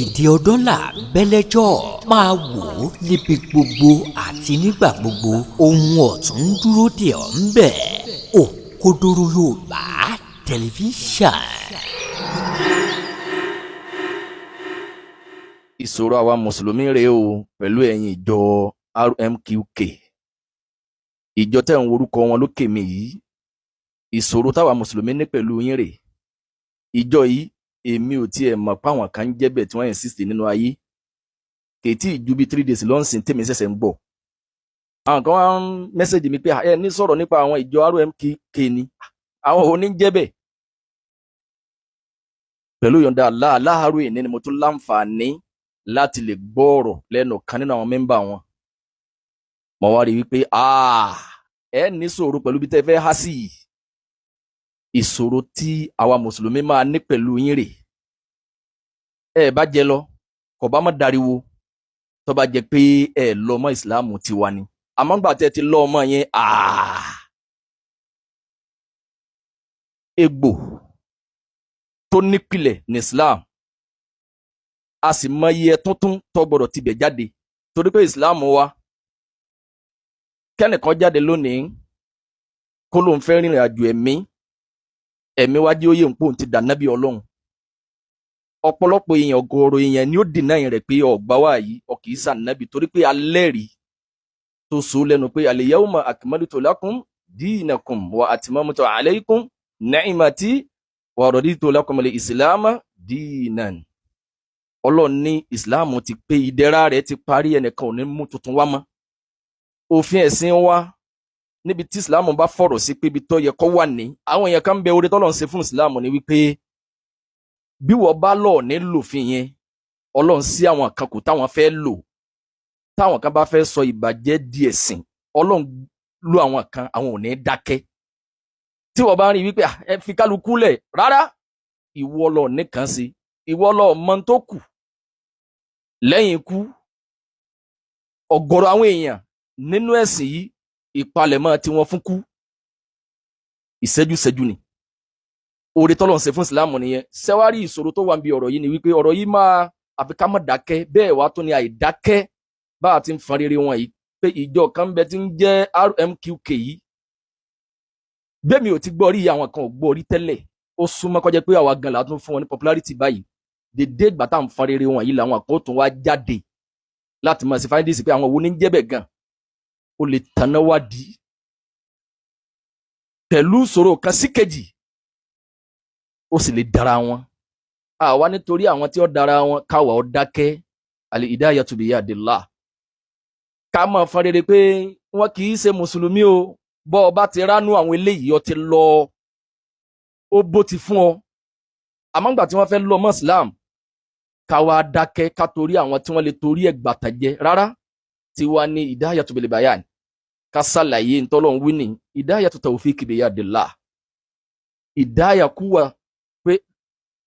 Ìdí ọdọ́là bẹ́lẹ́jọ́ máa wò ó níbi gbogbo àti nígbà gbogbo. Ohun ọ̀tun ń dúró dè ọ́ ń bẹ̀. Òkodoro Yorùbá Tẹlifíṣàn. Ìṣòro àwa mùsùlùmí rèé o pẹ̀lú ẹ̀yin ìjọ RMQK, ìjọ tẹ́ ń worúkọ wọn lókè mi yìí. Ìṣòro táwa mùsùlùmí ní pẹ̀lú yín rèé. Ìjọ yìí, èmi ò tiẹ̀ mọ̀ páwọn kan ń jẹ́ bẹ́ẹ̀ tí wọ́n insist nínú ayé. Kètí ìju bíi 3 days lọ́nsìn tèmi ṣẹ̀ṣẹ̀ ń gbọ́. Àwọn kan wá ń message mi pé ẹ ní sọ̀rọ̀ nípa àwọn ìjọ RMQK ni, àwọn ò ní jẹ́ bẹ́ẹ̀. Pẹ̀lú yọ̀ǹda Allah, láàárọ̀ èní ni mo tún láǹfààní láti lè gbọ́ ọ̀rọ̀ lẹ́nu kan nínú àwọn member wọn. Mo wá rí i wípé ẹ ní ṣòro pẹ̀lú bí tẹ́ fẹ́ há sí yìí. Ìṣòro tí àwa mùsùlùmí máa ní pẹ̀lú yín rè. Ẹ bá jẹ lọ, kò bá má dariwo, tó bá jẹ pé ẹ lọ mọ́ ìsìláàmù tiwa ni. Àmọ́ ńgbà tẹ́ ti lọ ọmọ yẹn, egbò tó nípìlẹ̀ ní Islam, a sì mọ iye tuntun tó gbọdọ̀ tibẹ̀ jáde, torí pé Islam wa, kẹ́nìkan jáde lónìí kó lóun fẹ́ rìnrìn àjò ẹ̀mí, ẹ̀mí wá jẹ́ òye nǹkó ti dànábì Ọlọ́run. Ọ̀pọ̀lọpọ̀ èèyàn, ọ̀gọ̀ọ̀rọ̀ èèyàn ni ó dìnnà rẹ̀ pé ọ̀gbá wà yìí ọ̀kì í sànábì, torí pé alẹ́rìí tó so lẹ́nu pé al-yawma akmaltu lakum dinakum wa atmamtu alaykum ni'mati wa raditu lakum al-islama dinan. Ọlọ́run ní ìsìláàmù ti pé, ìdẹ̀ra rẹ̀ ti parí, ẹnìkan ò ní mú tuntun wá mọ́. Òfin ẹ̀sìn wa, níbi tí ìsìláàmù bá fọ̀rọ̀ sí pé ibi tó yẹ kó wà ní, àwọn èèyàn kan ń bẹ. Orí tọ́lọ̀ ń ṣe fún ìsìláàmù ni wípé bí wọ́n bá lọ̀ ní lòfin yẹn, Ọlọ́run sí àwọn kan kù táwọn fẹ́ lò. Táwọn kan bá fẹ́ sọ ìbàjẹ́ di ẹ̀sìn, Ọlọ́run lò àwọn kan, àwọn ò ní dákẹ́. Tí wọ́n bá ń rí wípé ẹ fi kálukú lẹ̀, rárá, ìwọ lọ nìkan sí, ìwọ lọ mọ tó kù lẹ́yìn ikú. Ọ̀gọ̀rọ̀ àwọn èèyàn nínú ẹ̀sìn yìí, ìpalẹ̀mọ́ tí wọ́n fún kú ìṣẹ́jú-ṣẹ́jú ni. Oore tọ́lọ̀ ń ṣe fún ìsìláàmù nìyẹn. Ṣẹ́wárí ìṣòro tó wà níbi ọ̀rọ̀ yìí ni wípé ọ̀rọ̀ yìí máa àfi ká má dákẹ́. Bẹ́ẹ̀ wá tó ní àìdákẹ́ bá a ti ń fan rere wọn yìí pé ìjọ kan bẹ tí ń jẹ́ RMQK yìí. Bẹ́ẹ̀ mi ò ti gbọ́ rí, àwọn kan ò gbọ́ rí tẹ́lẹ̀. Ó súnmọ́ kó jẹ́ pé àwa gan la tún fún wọn ní popularity báyìí. Dédé ìgbà tá à ń fan rere wọn yìí làwọn kan ó tún wá jáde láti máa ṣe findings pé àwọn wo ní ń jẹ́ bẹ́ẹ̀ gan. Ó lè tanná wádìí pẹ̀lú ìṣòro kan sí kejì, ó sì lè dára wọn. Àwa nítorí àwọn tí ó dára wọn káwa ó dákẹ́. Al-hidayatu biyadillah. Ká máa fọn rere pé wọn kì í ṣe mùsùlùmí o. Bọ́ ọ bá ti ránú àwọn eléyìí, ọ ti lọ, ó bó ti fún ọ. Àmọ́ ńgbà tí wọ́n fẹ́ lọ mọ́ Islam, káwa dákẹ́ ká torí àwọn tí wọ́n lè torí ẹ̀ gbàtàjẹ́. Rárá, tiwa ní hidayatu bil bayan, ká ṣàlàyé ntọ́lọ́hún wí ní hidayatu tawfiki biyadillah. Ìdáyà kú wa pé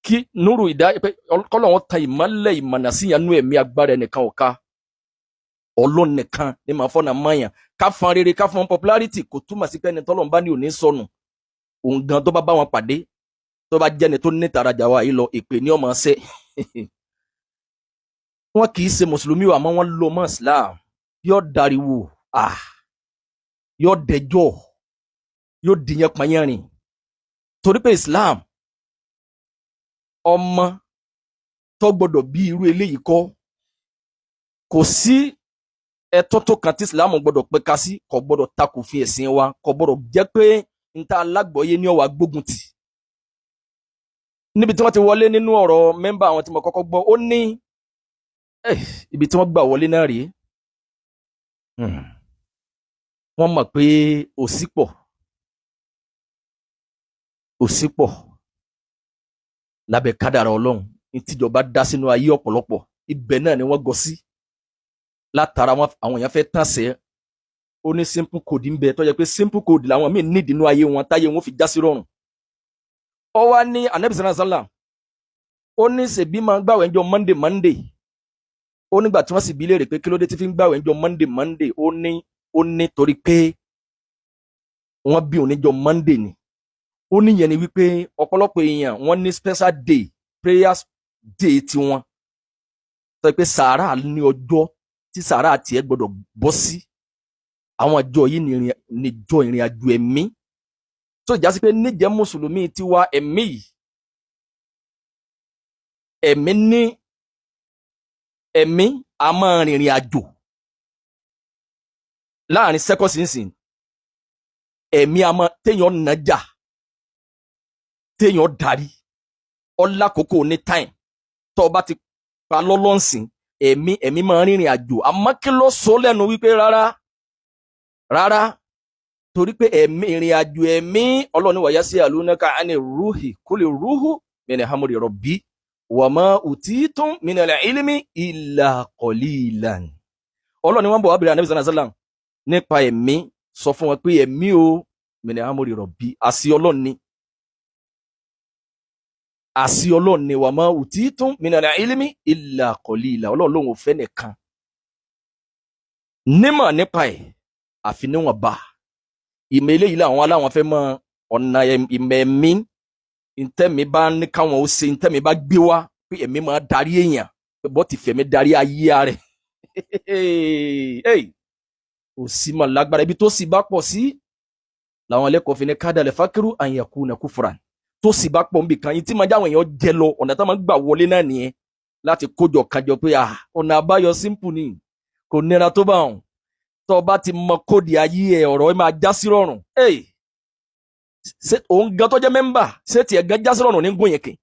kí núrù ìdáyà pé kọ́lọ́hún tan ìmọ́lẹ̀ ìmọ̀nà sí yẹn nú ẹ̀mí, agbára ẹnìkan ò ká. Ọlọ́run nìkan ní màá fọ́nà mọ́yàn. Ká fọn rere, ká fọn popularity, kò túmọ̀ sí pé ẹni tọ́lọ́run bá ní òní sọnù. Òun gan tó bá bá wọn pàdé, tó bá jẹ́ni tó ní tarajà wa yìí lọ, èpè ní ọmọ ṣẹ́. Wọn kì í ṣe mùsùlùmí o, àmọ́ wọ́n lọ mọ́ Islam. Yóò dariwo, yóò dẹjọ́, yóò dìyẹn panyẹ́rìn, torí pé Islam ọmọ tó gbọdọ̀ bí irú eléyìí kọ́. Kò sí ẹ̀tọ́ tó kan tí Islam gbọdọ̀ pẹ̀ka sí, kò gbọdọ̀ takò fi ẹ̀sìn wa, kò gbọdọ̀ jẹ́ pé níta alágbọ̀ọ́yé ní ọ̀wà gbógun tì. Níbi tí wọ́n ti wọlé nínú ọ̀rọ̀ member àwọn tí mo kọ́kọ́ gbọ́, ó ní ibi tí wọ́n gbà wọlé náà rèé. Wọ́n mọ̀ pé òṣì pọ̀, òṣì pọ̀ lábẹ́ kádàrá Ọlọ́run ní tíjọba dá sínú ayé ọ̀pọ̀lọpọ̀. Ibẹ̀ náà ni wọ́n gọ sí látara wọn. Àwọn èèyàn fẹ́ tàn sẹ́. Ó ní simple code ń bẹ tó jẹ́ pé simple code làwọn míì nídìí inú ayé wọn táyé wọn fi já sí rọrùn. Ó wá ní Anabi sallallahu alaihi wasallam, ó ní ṣèbí máa ń gbàwẹ̀ ńjọ́ Monday Monday. Ó nígbà tí wọ́n sì bi léèrè pé kí ló dé tí fi ń gbàwẹ̀ ńjọ́ Monday Monday, ó ní torí pé wọ́n bí òun níjọ́ Monday ni. Ó níyẹn ni wípé ọ̀pọ̀lọpọ̀ èèyàn wọ́n ní special day, prayers day tiwọn. Tó yẹ pé sàárà ní ọjọ́ tí sàárà tiẹ̀ gbọ́dọ̀ bọ́ sí. Àwọn àjọ yìí níjọ ìrìn àjò ẹ̀mí tó já sí pé níjẹ́ mùsùlùmí tiwa, ẹ̀mí yìí, ẹ̀mí ní ẹ̀mí a máa rìnrìn àjò láàrin sẹ́kọ̀sì nsìn. Ẹ̀mí a máa téèyàn nàjà, téèyàn darí ọlákòókò ní time tó o bá ti pa lọ́lọ́sìn. Ẹ̀mí máa rìnrìn àjò, àmọ́ kí ló sọ lẹ́nu wípé rárá rárá? Torí pé ẹ̀mí, ìrìn àjò ẹ̀mí, Ọlọ́run ní wàyà sí àlùnáka àní rúhì kólé rúhù min amri rabbi wa ma utitum minal ilmi illa qalilan. Ọlọ́run ní wọ́n bọ̀ wá bèrè Ànábì sallallahu alaihi wasallam nípa ẹ̀mí. Sọ fún wọn pé ẹ̀mí o, min amri rabbi, àṣì Ọlọ́run ni, àṣì Ọlọ́run ni. Wa ma utitum minal ilmi illa qalila. Ọlọ́run lòun ò fẹ́ nìkan nímọ̀ nípa ẹ̀ àfi níwọ̀nba. Ìmọ̀ eléyìí làwọn aláwọn fẹ́ mọ ọ̀nà ìmọ̀ ẹ̀mí, ntẹ́mi bá ní káwọn ó ṣe, ntẹ́mi bá gbé wá pé ẹ̀mí máa darí èèyàn, pé bọ́ ti fẹ̀mí darí ayé rẹ̀. Kò sí mà lágbára. Ibi tó sì bá pọ̀ sí làwọn ẹlẹ́kọ̀ọ́ fi ní kádàlẹ̀ fákírù àyànkú nà kúfùrà. Tó sì bá pọ̀ nbìkan yìí tí máa jáwọn èèyàn jẹ lọ, ọ̀nà tá máa gbà wọlé náà nìyẹn láti kójọ kájọ pé ọ̀nà àbáyọ simple ni, kò nira tó bá wọn. Tó o bá ti mọ kóòdì ayé ẹ, ọ̀rọ̀ ẹ máa já sí rọrùn. Ṣé òun gan tó jẹ́ mẹ́mbà, ṣé tiẹ̀ gan já sí rọrùn ní gún yẹn kì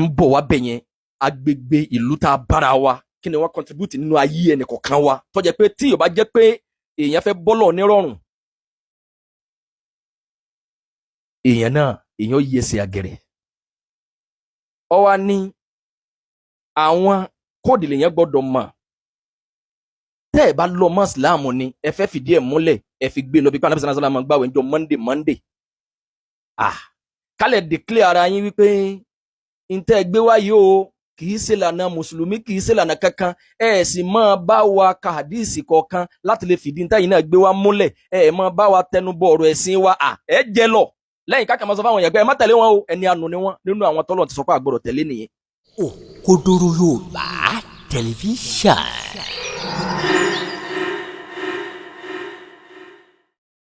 ń bọ̀ wá bẹ̀ yẹn? Agbègbè ìlú tá a bára wa, kí ni wọ́n contribute nínú ayé ẹnì kọ̀ọ̀kan wa tó jẹ́ pé tí yóò bá jẹ́ pé èèyàn fẹ́ bọ́lọ̀ nírọ̀rùn, èèyàn náà èèyàn yí ẹsẹ̀ àgẹ̀rẹ̀. Ọ wá ní àwọn kóòdì lèèyàn gbọ́dọ̀ mọ̀. Tẹ́ ẹ bá lọ mọ́ ìsìláàmù ni ẹ fẹ́ fìdí ẹ̀ múlẹ̀, ẹ fi gbé lọ bí pàánà sàlá máa gbàwé ńjọ́ Monday Monday. Kálẹ̀ declare ara yín wípé ntẹ́ ẹ gbé wáyé o, kì í ṣe lànà mùsùlùmí, kì í ṣe lànà kankan. Ẹ sì máa bá wa ka hadísì kọ̀ọ̀kan láti lè fìdí ntẹ́ yìí náà gbé wá múlẹ̀. Ẹ máa bá wa tẹnubọ̀ ọ̀rọ̀ ẹ̀sìn wa. Ẹ jẹ lọ lẹ́yìn káàkiri, máa sọ fáwọn èèyàn pé ẹ má tẹ̀lé wọn o, ẹni àánú ni wọn. Nínú àwọn tọ́lọ̀ ti sọ pé àgbọ̀dọ̀ tẹ̀lé nìyẹn. Òkodoro Yorùbá Tẹlifíṣàn.